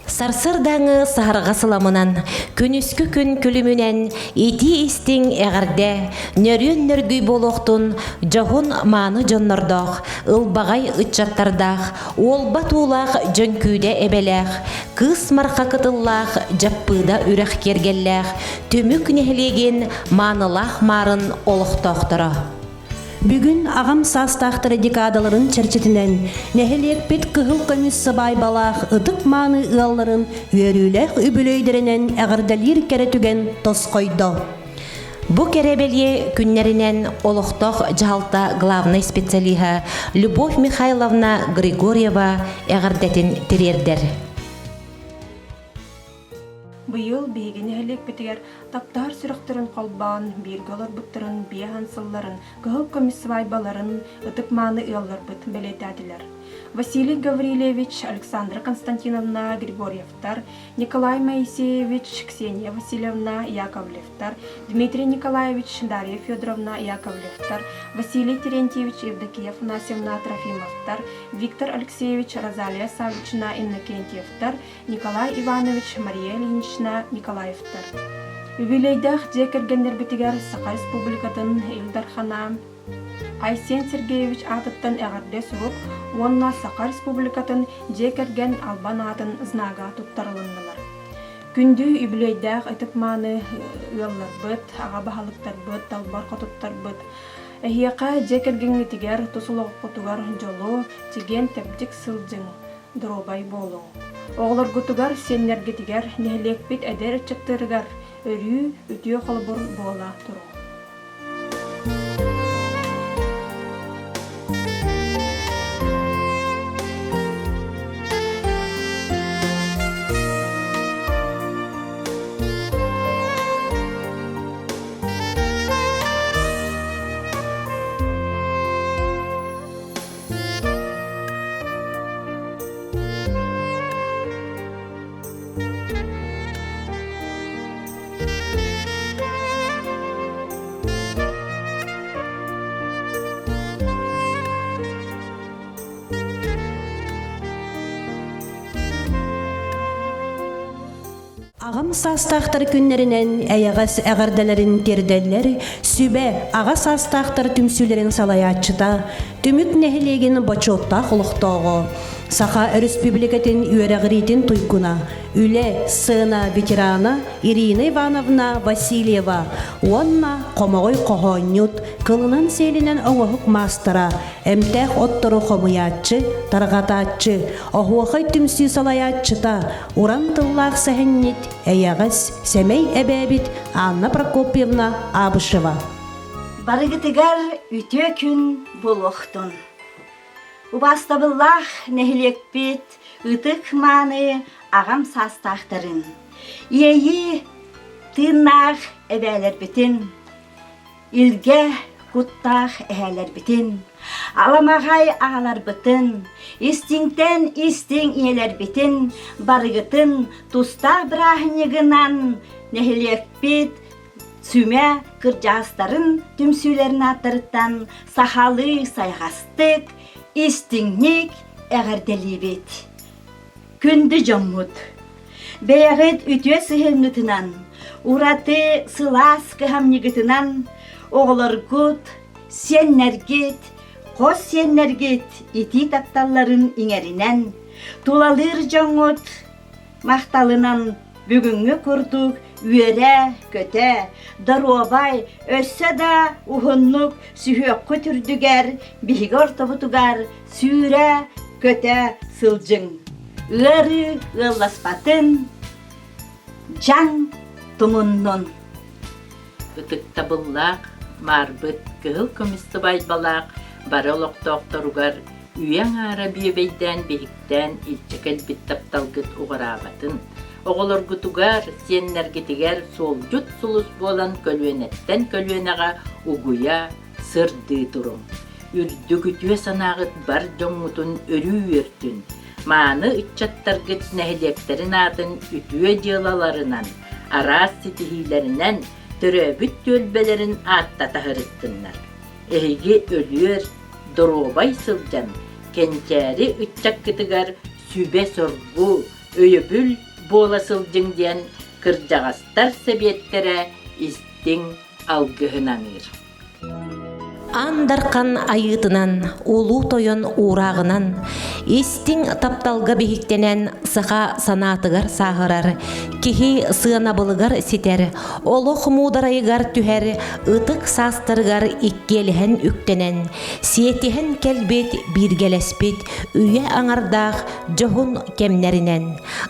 Сарсыардааҥы саһарҕа сыламынан, күнүскү күн күлүмүнэн итии-истиҥ эҕэрдэ, нөрүөн нөргүй буолуохтун дьоһун мааны дьоннордоох, ылбаҕай ыччаттардаах, уолба туулаах дьөҥкүүдэ эбэлээх, кыыс марха кытыллаах Дьаппыыда үрэх киэргэллээх Түмүк нэһилиэгин маанылаах маарын олохтоохторо. Бүгүн аҕам саастаахтар декадаларын чэрчитинэн нэһилиэкпит кыһыл көмүс сыбаайбалаах ытык-мааны ыалларын үөрүүлээх үбүлүөйдэринэн эҕэрдэлиир кэрэ түгэн тосхойдо. Бу кэрэ бэлиэ күннэринэн олохтоох дьаһалта главнай специалиһа Любовь Михайловна Григорьева эҕэрдэтин тириэрдэр. Быйыл биһиги нэһилиэкпитигэр таптаһар сүрэхтэрин холбоон, бииргэ олорбуттарын биэһэн сылларын, кыһыл көмүс сыбаайбаларын ытык-мааны ыалларбыт бэлиэтээтилэр. Василий Гаврильевич, Александра Константиновна Григорьевтар, Николай Моисеевич, Ксения Васильевна Яковлевтар, Дмитрий Николаевич, Дарья Федоровна Яковлевтар, Василий Терентьевич, Евдокия Афанасьевна Трофимовтар, Виктор Алексеевич, Розалия Саввична Иннокентьевтар, Николай Иванович, Мария Ильинична Николаевтар. Үбүлүөйдээх дьиэ кэргэннэрбитигэр Саха Республикатын Ил Дархана Айсен Сергеевич аатыттан эҕэрдэ сурук уонна Саха Республикатын дьиэ кэргэн албан аатын знага туттарылыннылар. Күндү үбүлүөйдээх ытык-мааны ыалларбыт, аҕа баһылыктарбыт, далбар хотуттарбыт, эһиэхэ дьиэ кэргэҥҥитигэр тус олоххутугар дьолу, чэгиэн-тэбдик сылдьыҥ, доруобай буолуҥ. Оҕолоргутугар, сиэннэргитигэр, нэһилиэкпит эдэр ыччаттарыгар өрүү үтүө холобур буола туруҥ. Аҕам саастаахтар күннэринэн эйэҕэс эҕэрдэлэрин тиэрдэллэр Сүбэ аҕа саастаахтар түмсүүлэрин салайааччыта, Түмүк нэһилиэгин бочуоттаах олохтооҕо, Саха Өрөспүүбүлүкэтин үөрэҕириитин туйгуна, үлэ, сцена ветерана Ирина Ивановна Васильева уонна хомоҕой хоһоонньут, кылынан-сиэлинэн оҥоһук маастара, эмтээх оттору хомуйааччы, тарҕатааччы, оһуохай түмсүү салайааччыта, уран тыллаах сэһэнньит, эйэҕэс, сэмэй эбээбит Анна Прокопьевна Абышева. Барыгытыгар үтүө күн буолуохтун. Убаастабыллаах нэһилиэкпит ытык-мааны аҕам саастаахтарын, иэйии тыыннаах эбээлэрбитин, илгэ куттаах эһээлэрбитин, аламаҕай аҕаларбытын, истиҥтэн истиҥ ийэлэрбитин барыгытын тустаах бырааһынньыгынан нэһилиэкпит сүмэ кырдьаҕастарын түмсүүлэрин ааттарыттан сахалыы сайҕастык, истиҥник эҕэрдэлиибит. Күндү дьоммут! Бэйэҕит үтүө сыһыаҥҥытынан, ураты сылаас кыһамньыгытынан оҕолоргут, сиэннэргит, хос сиэннэргит итии тапталларын иҥэринэн, тулалыыр дьоҥҥут махталынан бүгүҥҥү курдук үөрэ-көтө, доруобай, өссө да уһуннук сүһүөххүт үрдүгэр биһиги ортобутугар сүүрэ-көтө сылдьыҥ. Ыарыы ыалласпатын, дьаҥ тумуннун. Ытыктабыллаах маарбыт кыһыл көмүс сыбаайбалаах бары олохтоохторугар үйэ аҥаара бүөбэйдээн биһиктээн илдьэ кэлбит тапталгыт уҕараабатын, оҕолоргутугар, сиэннэргитигэр суолдьут сулус буолан көлүөнэттэн көлүөнэҕэ угуйа, сырдыы туруҥ. Үрдүк үтүө санааҕыт бар дьоҥҥутун өрүү үөртүн, мааны ыччаттаргыт нэһилиэктэрин аатын үтүө дьыалаларынан, араас ситиһиилэринэн төрөөбүт түөлбэлэрин ааттата сырыттыннар. Эһиги өлүөр, доруобай сылдьан, кэнчээри ыччаккытыгар сүбэ-соргу, өйөбүл буола сылдьыҥ диэн кырдьаҕастар сэбиэттэрэ истиҥ алгыһын аныыр. Аан Дархан айыытынан, Улуу Тойон уурааҕынан, истиҥ тапталга биһиктэнэн саха санаатыгар сааһырар, киһи сыанабылыгар ситэр, олох муударайыгар түһэр ытык саастарыгар иккиэлэһэн үктэнэн, сиэтиһэн кэлбит бииргэлэспит үйэ аҥардаах дьоһун кэмнэринэн,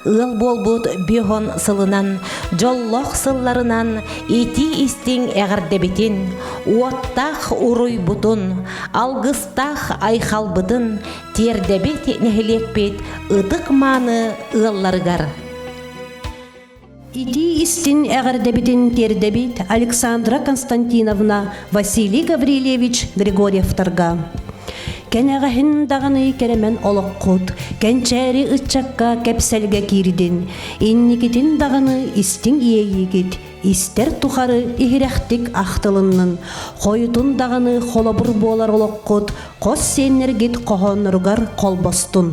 ыал буолбут биоһон сылынан, дьоллоох сылларынан итии-истиҥ эҕэрдэбитин, уоттаах уруйбутун, алгыстаах айхалбытын тиэрдэбит нэһилиэкпит ытык-мааны ыалларыгар. Итии истин эҕэрдэбитин тиэрдэбит Александра Константиновна Василий Гаврильевич Григорьевтарга. Кэнэҕэһин даҕаны кэрэмэн олоххут, кэнчээри ыччакка кэпсэлгэ киирдин, инникитин даҕаны истиҥ иэйиигит, истэр тухары иһирэхтик ахтылыннын, хойутун даҕаны холобур буолар олоххут хос сиэннэргит хоһоонноругар холбостун.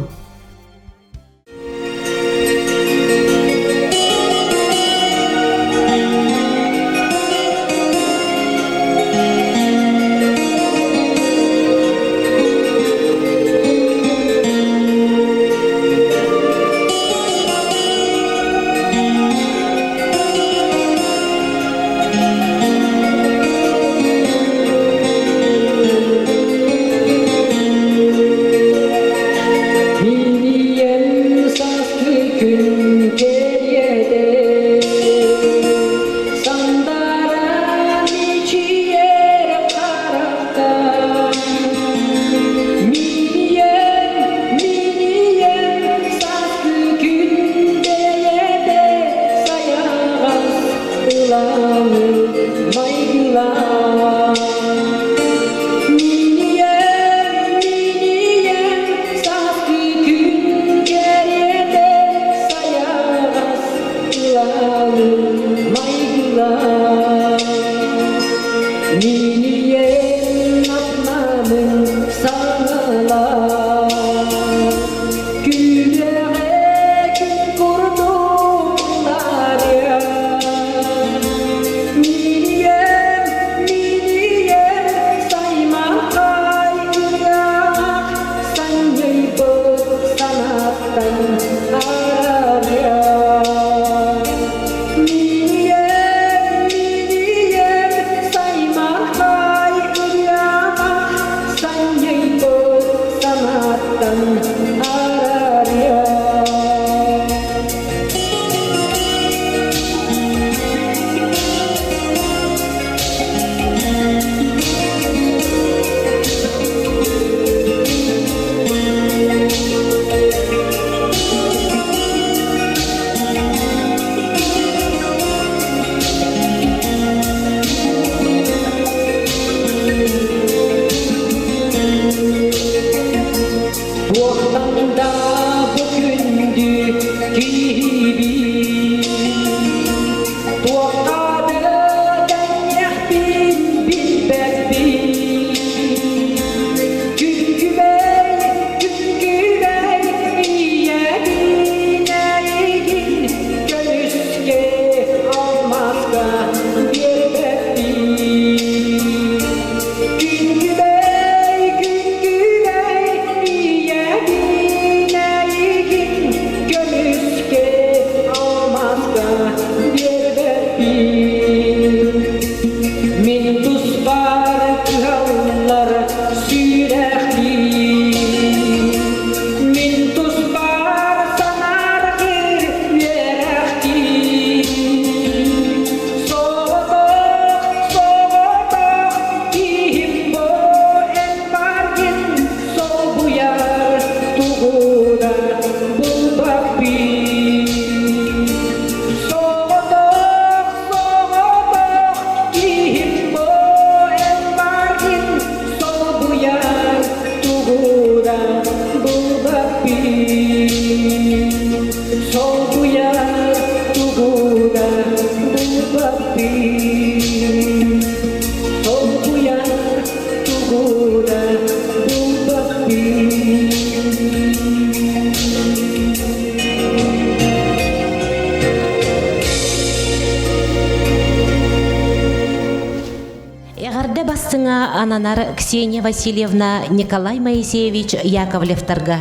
ананар Ксения Васильевна Николай Моисеевич Яковлевтарга.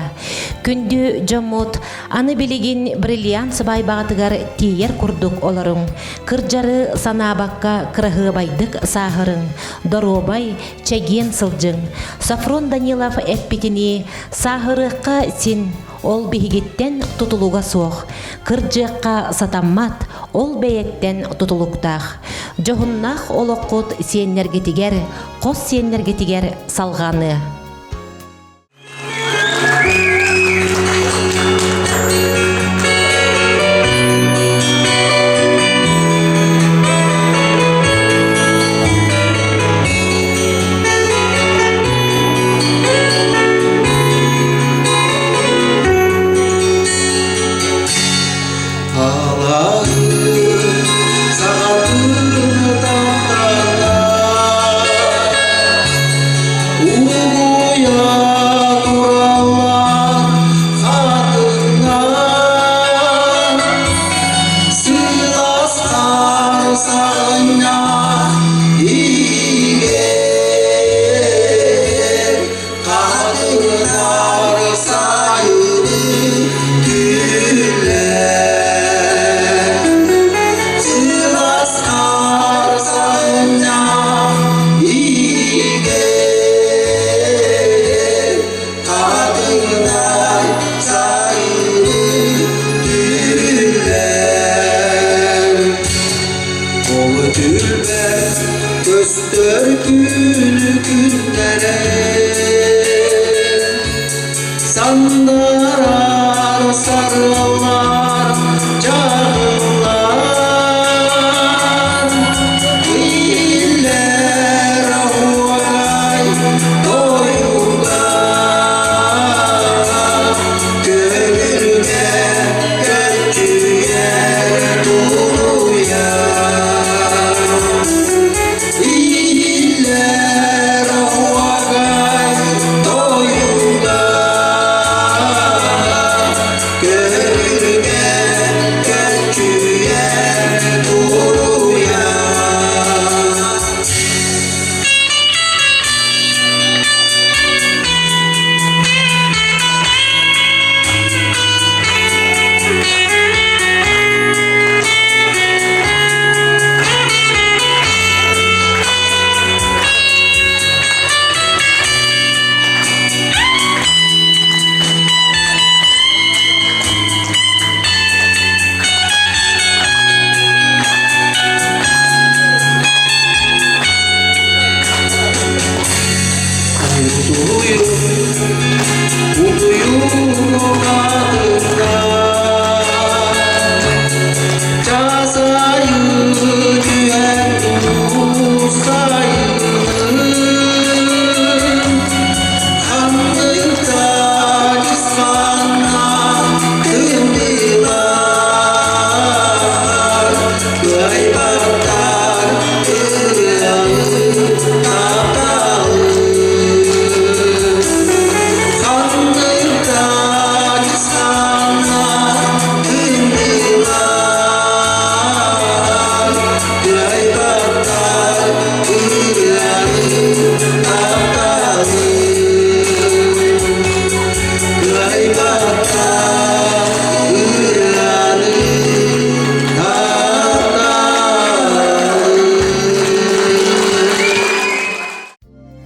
Күндү дьоммут, аны билигин бриллиант сыбаайбаҕытыгар тиийэр курдук олоруҥ. Кырдьары санаабакка кыраһыабайдык сааһырыҥ, доруобай, чэгиэн сылдьыҥ. Софрон Данилов эппитинии, сааһырыахха син, ол биһигиттэн тутулуга суох. Кырдьыахха сатаммат, ол бэйэттэн тутулуктаах. Дьоһуннаах олоххут сиэннэргитигэр, хос сиэннэргитигэр салҕаныа. Көстөр күнү күннэрэ Сандарар сарылар чаҕыллар Иллэр оһуохай тойуга Көҥүлгэ көччүйэр туруйа Иллэр оһуохай тойуга Көҥүлгэ көччүйэр туруйа.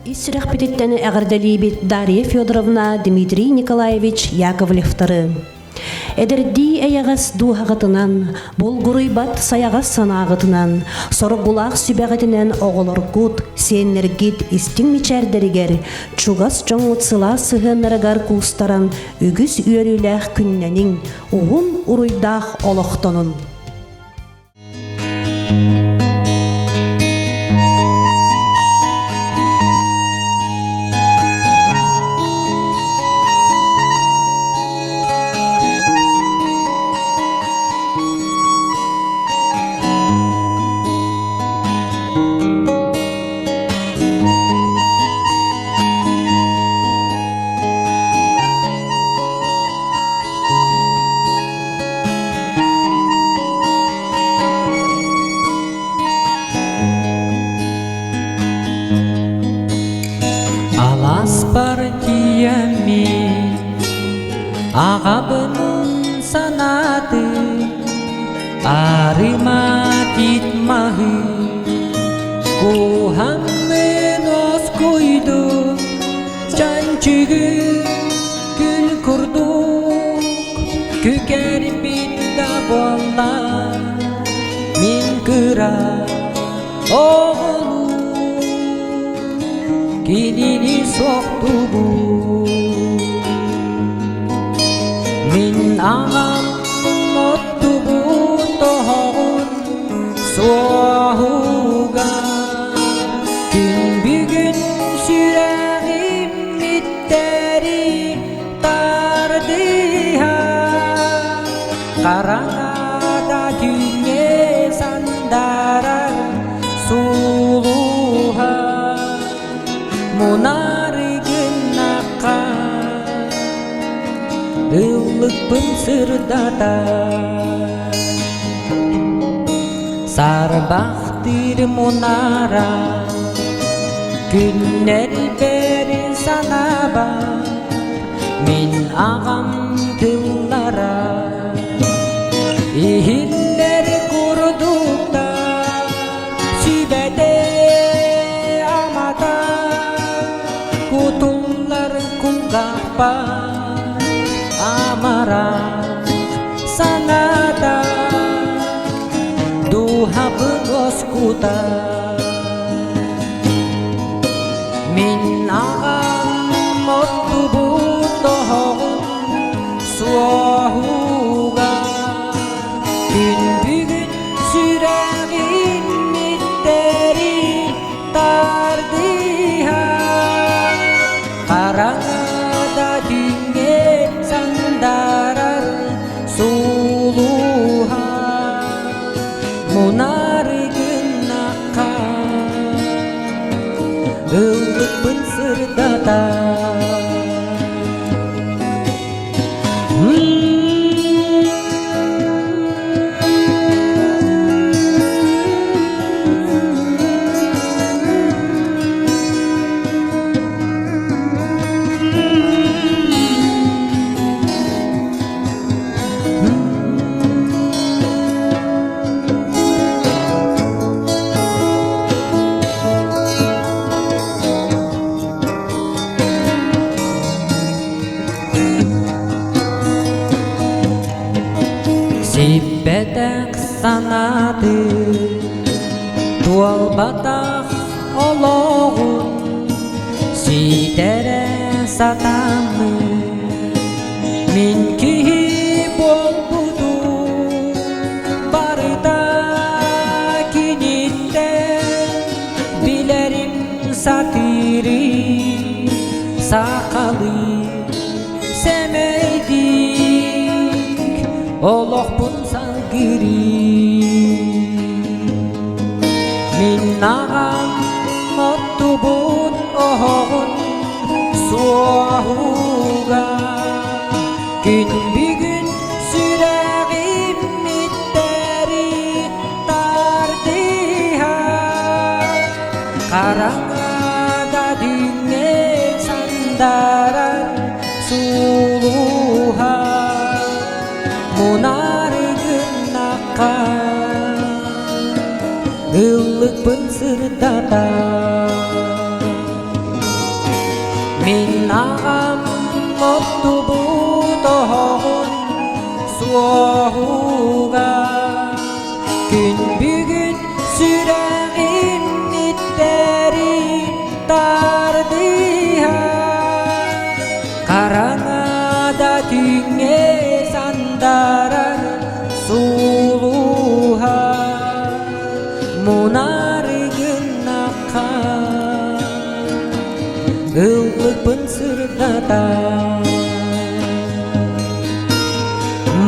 Ис сүрэхпититтэн эҕэрдэлиибит Дария Федоровна, Дмитрий Николаевич Яковлевтары. Эдэрдии эйэҕэс дууһаҕытынан, булгуруйбат сайаҕас санааҕытынан, соргулаах сүбэҕитинэн оҕолоргут, сиэннэргит истиҥ мичээрдэригэр, чугас дьоҥҥут сылаас сыһыаннарыгар куустаран үгүс үөрүүлээх күннэниҥ, уһун уруйдаах олохтонун! Аҕабын санааты Арыма тит маһы Куһаммын оскуйду Чанчыгы күл курдук Күкэрбит да буолла Мин кыра оҕолуу Кинини суохтубут Мин аҕам оттубут оһоҕун суоһуга Күн бүгүн сүрэҕим иттэри тардыһа Хараҥада түүҥҥэ сандарар сулуһа Мунары гыннахха ыллыкпын сырдата Сарбахтыыр мунара күннэр бэри санаабар Мин аҕам тыллара иһиллэр курдуктар сүбэтэ амата кутуллар кулгаахпар амарах санаата дууһабын оскутар Мин аҕам оттубут оһоҕун суоһуга Күн бүгүн сүрэҕим иттэри тардыһа Хараҥада түүҥҥэ сандарар сулуһа Мунары гыннахха ыллыкпын сырдата Сиппэтэх санааты туолбатах олоҕун ситэрэ сатаммыт Мин киһи буолбутум барыта киниттэн билэрим сатыырый сахалыы сэмэйдик олохпун салгырыы Мин аҕам оттубут оһоҕун суоһуга күн бүгүн сүрэҕим иттэри тардыһа хараҥада дүҥҥэ сандарар сулуһа мунары гыннахха ыллыкпын сырдата Мин аҕам оттубут оһоҕун суоһуга Күн бүгүн сүрэҕим иттэри тардыһа Хараҥада түүҥҥэ сандарар сулуһа Мунары гыннахха ыллыкпын сырдата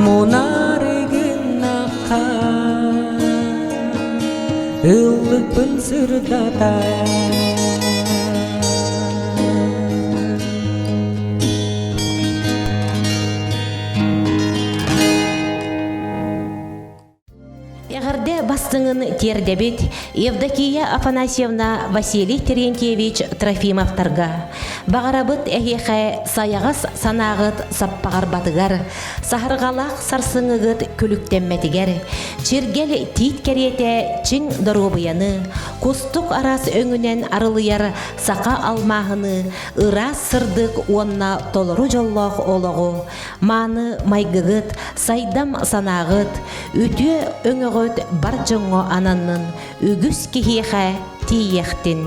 Мунары гыннахха ыллыкпын сырдата Эҕэрдэ бастыҥын тиэрдэбит Евдокия Афанасьевна Василий Терентьевич Трофимовтарга. Баҕарабыт эһиэхэ сайаҕас санааҕыт саппаҕарбатыгар, саһарҕалаах сарсыҥҥыгыт күлүктэммэтигэр, чиргэл тиит кэриэтэ чиҥ доруобуйаны, кустук араас өҥүнэн арылыйар саха алмааһыны, ыраас сырдык уонна толору дьоллоох олоҕу, мааны майгыгыт, сайдам санааҕыт, үтүө өҥөҕүт бар дьоҥҥо ананнын, үгүс киһиэхэ тиийиэхтин.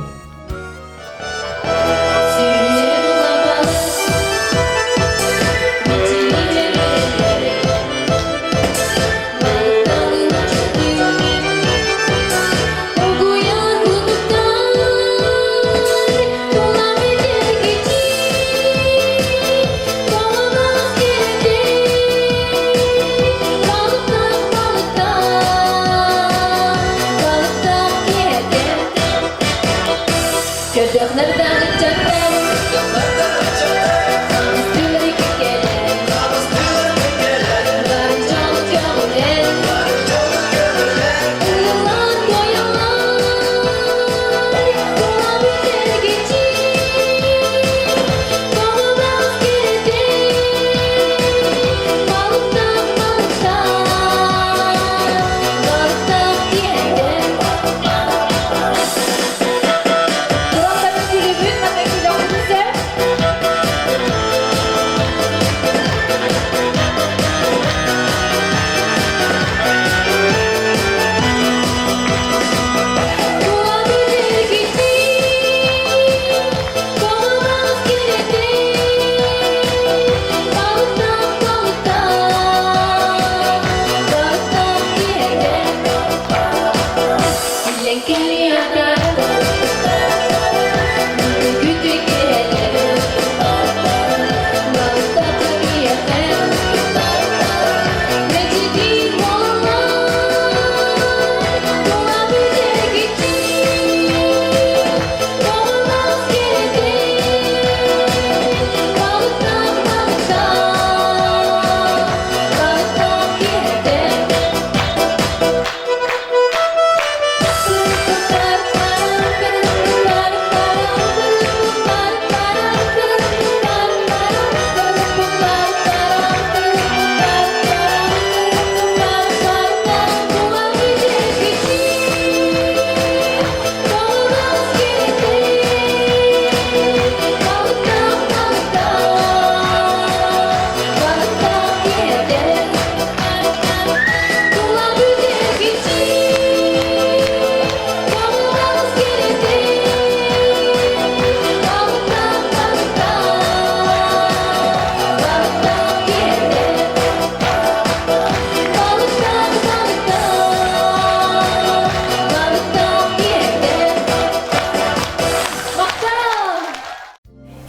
Көрдөхнөрдөөх ыччаттар Үстүлэрик кэлэн Бары дьон көҕүлэн Ыллаан туойаллар Тула бүтэргичи Тоҕунас кэрэтэ Балыктаах балыктаах Балыктаах киһитэ Тураптан күлүбүт, мата күлөҕүн сөп.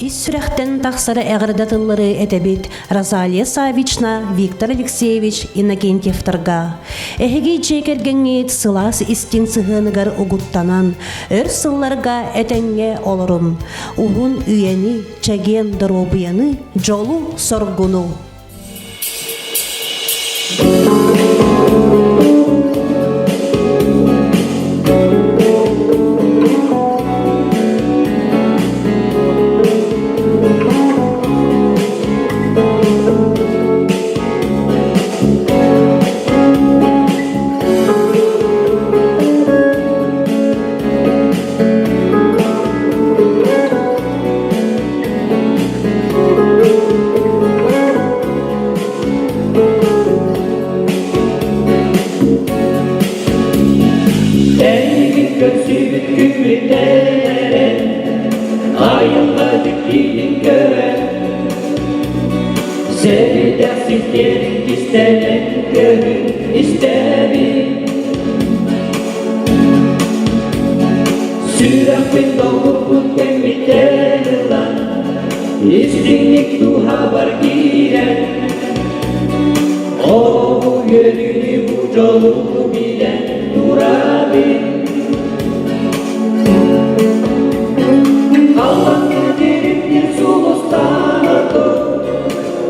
Ис сүрэхтэн тахсар эҕэрдэ тыллары этэбит Розалия Савична, Виктор Алексеевич Иннокентьевтарга. Эһиги дьиэ кэргэҥҥит сылаас истиҥ сыһыаныгар угуттанан, өр сылларга этэҥҥэ олорун, уһун үйэни, чэгиэн доруобуйаны, дьолу-соргуну! Эйигин көрсүбүт күммүтэн айылҕа дьиктитин көрөн Сэбидэх ситиэрин кистэлэҥ көрүн истэбин Сүрэхпин долгуппут кэммиттэн ылан Истиҥник дууһабар киирэн Олоҕу үөрүүнү бу дьолу билэн турабын Халлаҥҥа дириҥник сулустаан ордук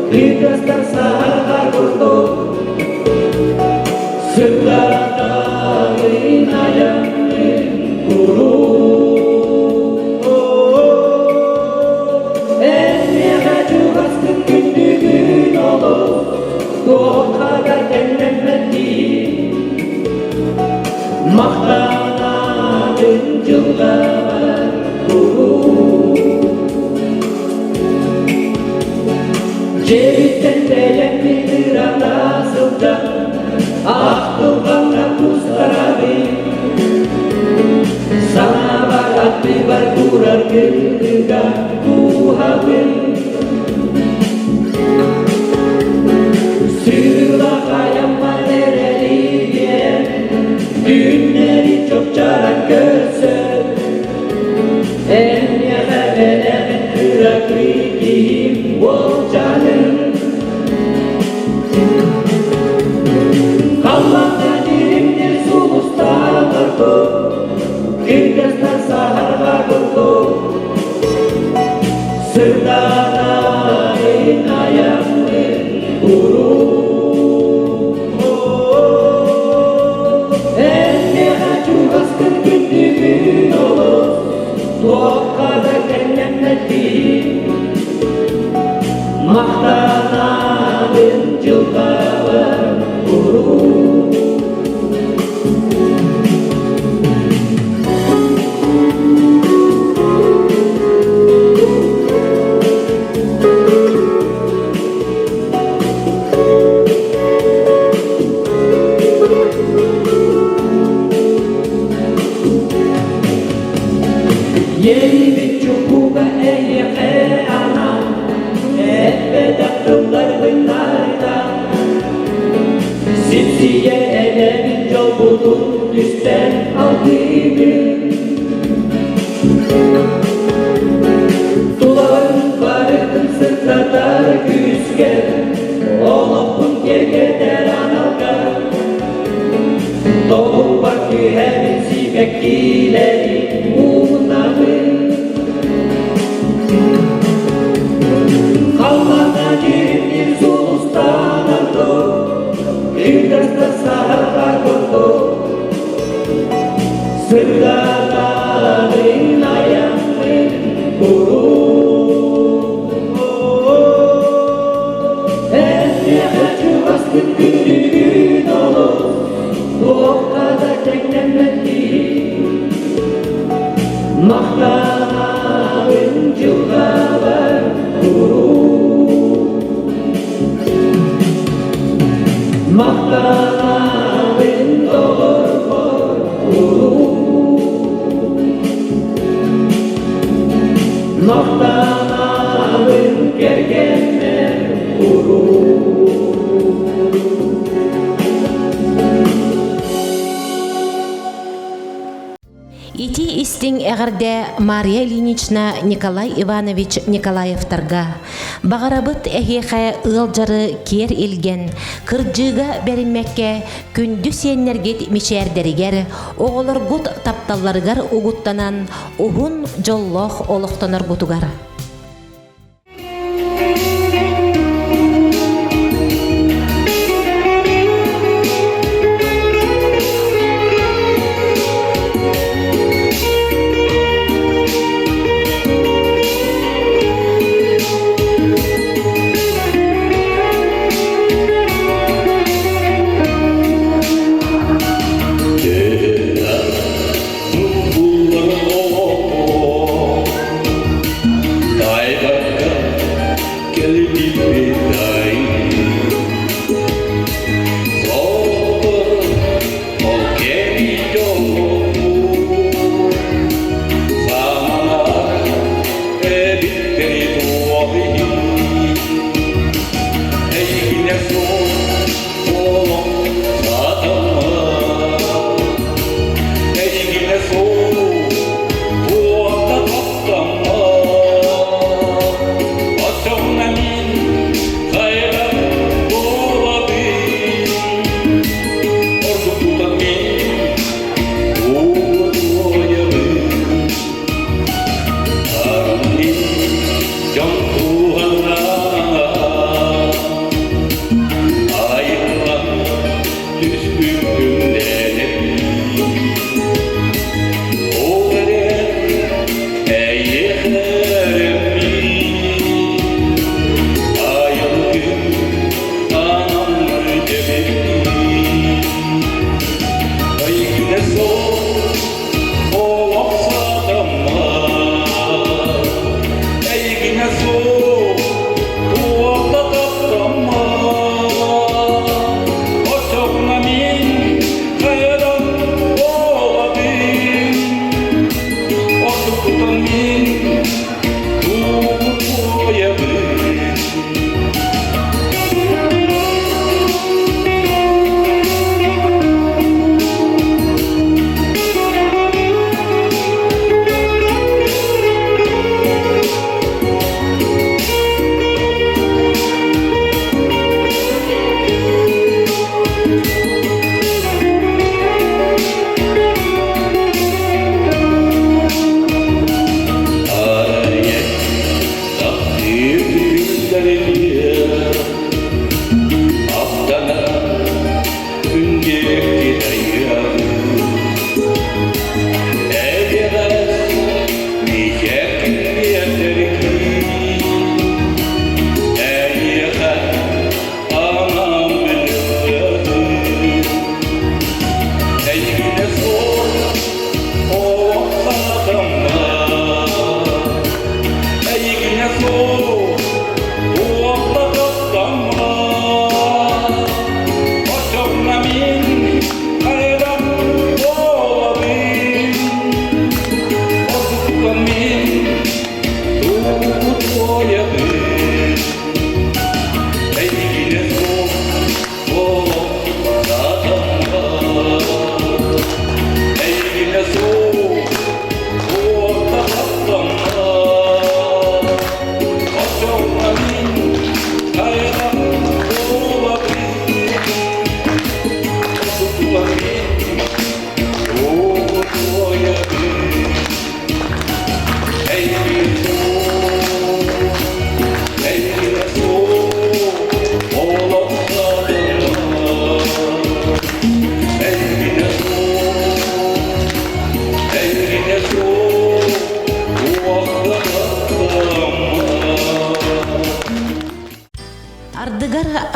Кыргастар саһарҕа курдук Сырдата. Туохха да тэҥнэммэттии Махтанабын дьылҕабар куруук Дьиэбиттэн тэйэммит ырата сылдьан Ахтылҕаҥҥа кустарабын Санаабар аттыбар турар кыргыга кууһабын Сыыла хайаммар эрэли биэрэн Күннэри чопчааран көрсөн Эн миэхэ бэлэҕин кыракый киһим уолчаным Халлаанна дириҥник сулустаан ордук, Кыргастан саһарҕа курдук, Сырдаанайын айаммын куруук. Эн миэхэ чугаскын күндүгүн олус, Туохха да тэҥнэммэтин, Махтанабын дьылҕабар куруук. Иэйбит чугуга эйиэхэ анаан, эппэтэх тылларбын наардаан, Сипсийэ эбэбит дьолбутун түстээн алгыыбын. Тулабын барытын сырдатар күүскэ, олохпун киэргэтэр аналга. Тобукпар түһэбин сибэккилэри уунабын. Халлаана дьиримниир сулустаан ордук, Кыргастар саһарҕа курдук. Сырдатарын айаммын куруук. Эн миэхэ чугастык күндүгүн олус, туохха да тэҥнэммэт киһи. Махтанабын дьылҕабар куруук. Махтанабын доҕорбор куруук. Махтанабын кэргэммэр куруук. Ити истиҥ эҕэрдэ Мария Ильинична Николай Иванович Николаевтарга. Баҕарабыт эһиэхэ ыалдьары киэр илгэн, кырдьыыга бэриммэккэ күндү сиэннэргит мичээрдэригэр, оҕолоргут тапталларыгар угуттанан уһун дьоллоох олохтоноргутугар.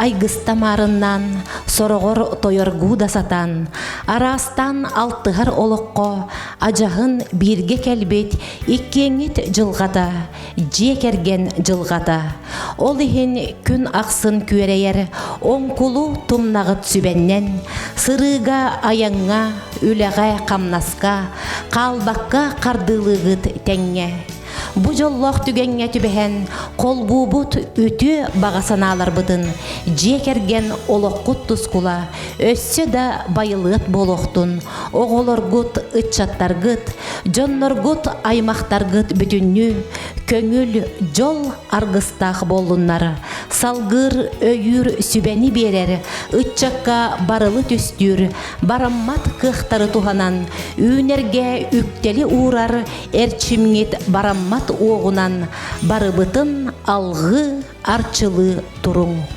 айгыста маарыннаан, сороҕор тойоргуу да сатаан, араастаан алтыһар олоххо адьаһын бииргэ кэлбит иккиэҥҥит дьылҕата, дьиэ кэргэн дьылҕата. Ол иһин күн ахсын күөрэйэр оҥкулу тумнаҕыт сүбэннэн, сырыыга, айаҥҥа, үлэҕэ-хамнаска, хаалбакка хардыылыыгыт тэҥҥэ. Бу дьоллоох түгэҥҥэ түбэһэн, холбуубут үтүө баҕа санааларбытын дьиэ кэргэн олоххут тускула өссө да байылыат буолуохтун, оҕолоргут, ыччаттаргыт, дьонноргут, аймахтаргыт бүтүннүү көҥүл, дьол аргыстаах буоллуннар, салгыыр, өйүүр сүбэни биэрэр, ыччакка барылы түстүүр, бараммат кыахтары туһанан, үүнэргэ үктэли уурар эрчимҥит бараммат уоҕунан барыбытын алҕыы, арчылыы туруҥ.